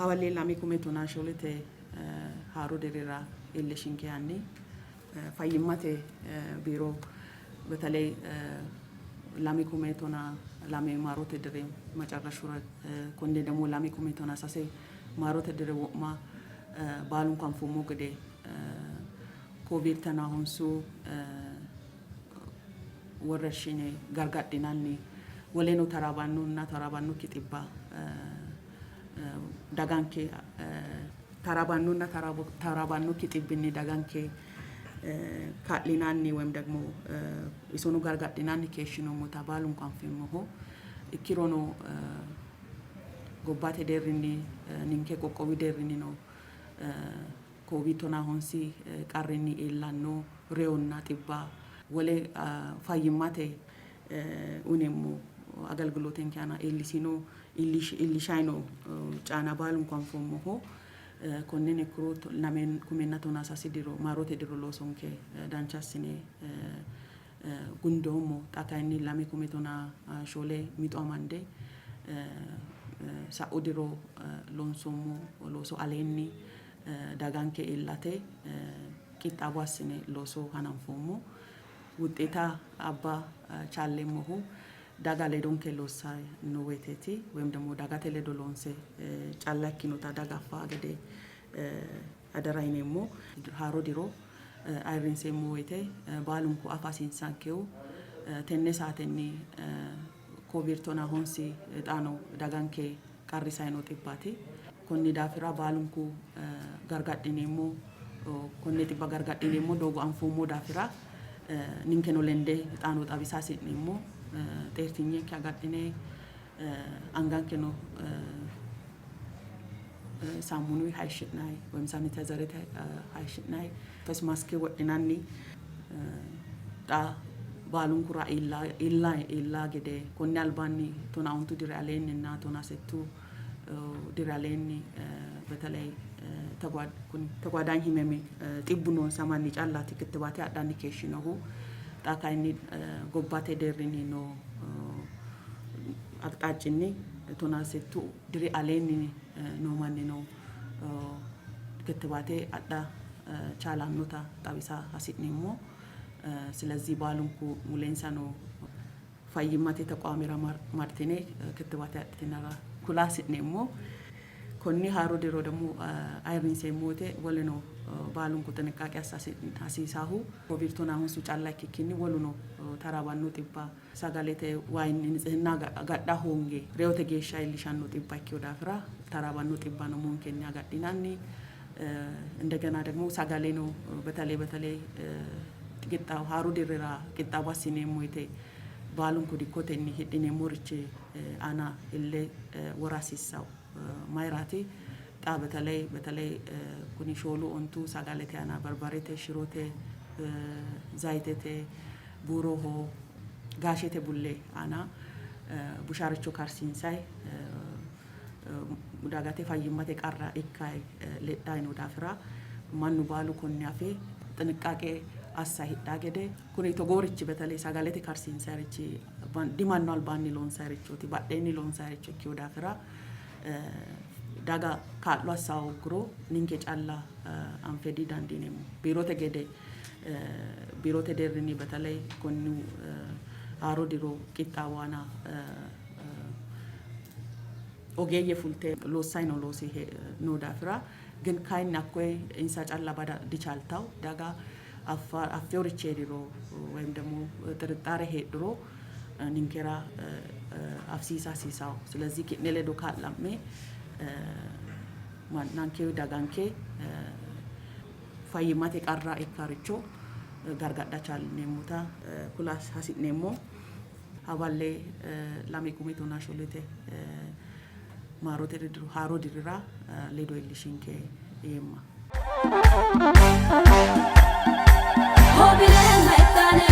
Hawalle 2014te haaru dirira iillishinke yaanni fayyimmate biiro በተለይ 2012 maarote diri macarrashura konne ደግሞ 2013 maarote diri wo'ma baalunku anfoommo gede ኮቪድ tonaa ወረርሽኝ gargadhinanni woleno taraabannonna taraabannokki xibba daganke taraabannonna taraabannokki xibbinni daganke kaa'linanni ወይም ደግሞ isono gargadhinanni keeshshinoommota baalunku anfeemmoho. Ikkirono gobbate deerrinni ninke qoqqowi deerrinnino ኮቪድ tonaa qarrinni iillanno reyonna xibba wole fayyimmate uyineemmo agalgilotenke aana iillisino iillishayi caana baalunku anfoommoho. Konneno ikkiro 2013 diro maarote diro loosonke dancha assine gundoommo. Xa kayinni 2014 mixo amande sa'u diro loonsoommo looso aleenni daganke iillate qixxaabo assine looso hananfoommo. ውጤታ አባ chaalleemmohu daga ledonke loossanno woyteeti ወይም ደግሞ dagate ledo loonse calla ikkinota daga affa gede adara yineemmo. Haaro diro ayirrinseemmo woyte baalunku afa hasiissankehu tenne saatenni ኮቪድ tonaa xaano daganke qarrisayi noo xibbaati. Konni daafira baalunku gargadhineemmo konne xibba gargadhineemmo doogo anfoommo daafira ninkeno lende xaano xawisa hasi'neemmo. Xeertinyenke agadhine angankeno saamunuyi hayishshi'nayi ወይም ሳኒታይዘር hayishshi'nayi face mask wodhinanni xa baalunkura iilla iilla gede konni albaanni 15 diri aleenninna 18 diri aleenni በተለይ ተጓዳኝ ህመም xibbu noonsa manni callaati kittibaate adhanni keeshshinohu. Xa kayinni gobbate deerrinni noo aqxaacinni 18 diri aleenni noo mannino kittibaate adha chaalannota xawisa hasi'neemmo. ስለዚህ baalunku mulensa noo fayyimmate taqwaamira martine kittibaate adhitinara kula hasi'neemmo. Konni haaro diro ደግሞ ayirrinseemmo woyte woleno baalunku ጥንቃቄ assa hasiisahu ኮቪድ tonaa calla ikkikkinni woluno taraabanno xibba sagalete wayinni ንጽህና agadha hoonge reyote geeshsha iillishanno xibba ikkino daafira taraabanno xibbano umonkenni agadhinanni እንደገና ደግሞ sagaleno በተለይ በተለይ qixxaawo haaru dirira qixxaawo assineemmo woyte baalunku dikkotenni hidhineemmorichi aana ille wora hasiissawo. Mayiraati xa በተለይ በተለይ kuni shoolu ontu sagalete aana barbarete, shirote, zayitete, buuroho, gaashete bullee aana busharicho karsiinsayi dagate fayyimmate qarra ikkayi ledhayi noo daafira mannu baalu konne afe ጥንቃቄ assa hidhaa gede kuni togoorichi በተለይ sagalete karsiinsayirichi dimannu albaanni loonsayirichooti badheenni loonsayiricho ikkino daafira daga kaa'lo assa hoogguro ninke calla anfe didandiineemmo. Biirote gede biirote deerrinni በተለይ konni haaro diro qixxaawo aana ogeeyye fulte loossayi noo loosi noo daafira ግን kayinni hakkoye insa calla bada dichaltawo daga affeworichi heeriro ወይም ደግሞ ጥርጣሬ heedhuro ninkera afsiisa hasiisawo. ስለዚህ ki'ne ledo kaa'lamme mannanke daganke fayyimmate qarra ikkaricho gargadha chaalneemmota kula hasi'neemmo. Hawalle 2014te maarote haaro dirira ledo iillishinke yeemma. Hobilen mettane.